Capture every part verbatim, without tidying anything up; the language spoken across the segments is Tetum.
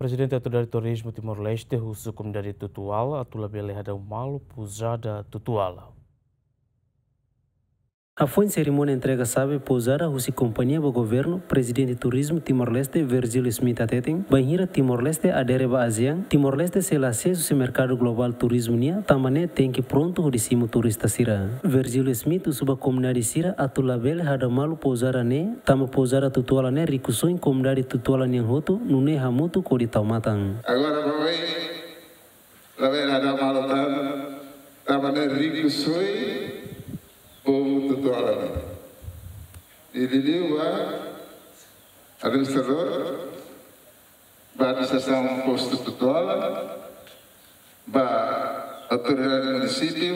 Prezidente Autoridade Turizmu Timor-Leste husu komunidade Tutuala atu labele hadau malu pouzada Tutuala. Hafoin serimónia entrega xave pouzada husi kompañia ba governu, Prezidente Turizmu Timor-Leste, Virgílio Schmidt hateten, bainhira Timor-Leste adere ba ASEAN, Timor-Leste sei la asesu husi merkadu globál turizmu nian, tanba ne'e tenke prontu hodi simu turista sira. Virgílio Schmidt husu ba komunidade sira atu labele hadau malu pouzada ne'e, tanba pouzada Tutuala ne'e rikusoin komunidade Tutuala nian hotu, nune'e hamutuk hodi tau matan. Agora ba oin, labele hadau malu tan, tanba ne'e rikusoin povu Tutuala nian. Liuliu ba administradór, ba administrasaun postu Tutuala, ba autoridade munisípiu,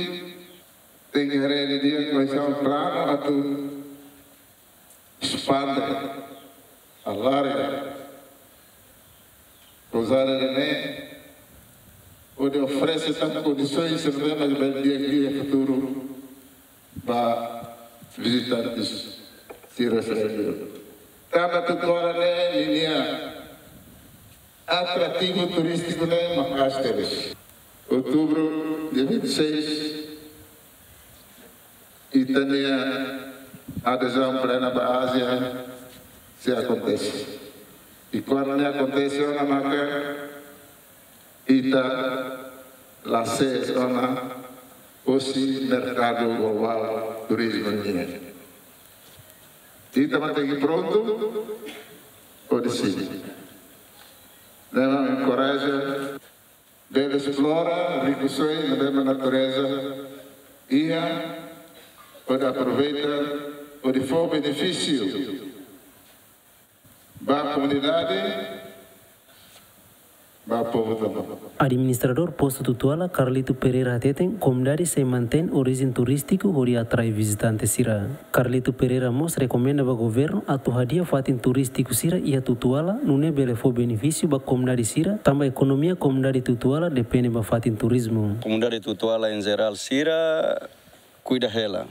tenke haree didi'ak kuais planu atu espande, alarga pouzada ne'e, hodi oferese tan kondisoens sira ne'ebé mak bele di'ak iha futuru ba vizitante sira estranjeiru. Tanba Tutuala ne'e ninia atrativu turístiku ne'e maka'as tebes. Outubru, dia vinte e seis, ita-nia adezaun plena ba ASEAN sei akontese. I kuandu ne'e akontese ona maka ita la ses ona husi merkadu globál turizmu nian. Ita mós tenke prontu hodi simu. Ne'e mak enkoraja bele esplora rikusoin ne'ebé mak natureza iha, hodi aproveita, hodi fó benefísiu ba komunidade, ba povu tomak. Administradór postu Tutuala, Carlito Pereira hateten, komunidade sei mantein orijen turístiku hodi atrai vizitante sira. Carlito Pereira mós rekomenda ba governu atu hadi'a fatin turístiku sira iha Tutuala, nune'e bele fó benefísiu ba komunidade sira, tanba ekonomia komunidade Tutuala depende ba fatin turizmu. Komunidade Tutuala em geral sira kuida hela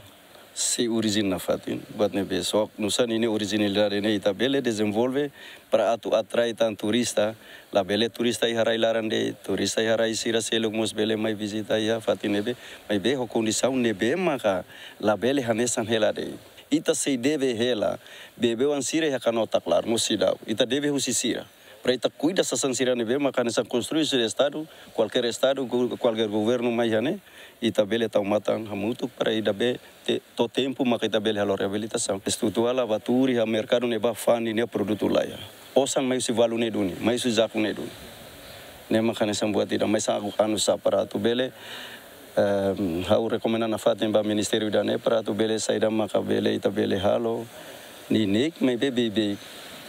sei orijen nafatin, buat ne'ebé só nusa ninia orijinalidade ne'e ita bele dezenvolve para atu atrai tan turista, labele turista iha rai laran de'it, turista iha rai sira seluk mós bele mai vizita iha fatin ne'ebé, maibé ho kondisaun ne'ebé maka labele hanesan hela de'it. Ita sei debe hela beibewan sira iha Kanotak laran mós seidauk. Ita debe husi sira. Para ita kuida sasán sira ne'ebé maka hanesan konstrui husi Estadu, kualkér Estadu, gu-, kualkér governu mai iha ne'e, ita bele tau matan hamutuk para ida be te-, to'o tempu maka ita bele halo reabilitasaun. Tutuala ba tuur iha merkadu ne'ebá fa'an ninia produtu laiha. Osan mai husi valu ne'e duni, mai husi jaku ne'e duni. Ne'e maka hanesan buat ida, maibé sa aku anu sa para atu bele, em, ha'u rekomenda nafatin ba ministériu ida-ne'e para atu bele saida maka bele ita bele halo. Neineik maibé beibeik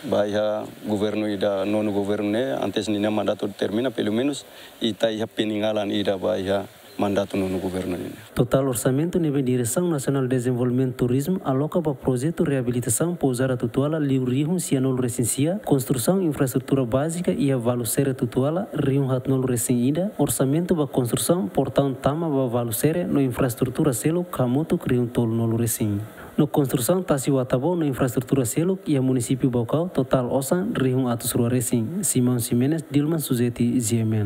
ba iha governu ida nonu governu ne'e, antes ninia mandatu termina, pelumenus ita iha peninggalan ida ba iha mandatu nonu governu nian. Totál orsamentu ne'ebé Diresaun Nasionál Dezenvolvimentu Turizmu aloka ba projetu reabilitasaun pouzada Tutuala liu rihun sianulu resin sia, konstrusaun infraestrutura bázika iha Valusere Tutuala rihun haatnulu resin ida, orsamentu ba konstrusaun portaun tama ba Valusere no infraestrutura seluk hamutuk rihun tolunulu resin. No konstrusaun tasi Watabou no infraestrutura seluk iha munisípiu Baucau totál osan rihun atus rua resin. Simão Ximenes, Dilman Suzeti, G M N.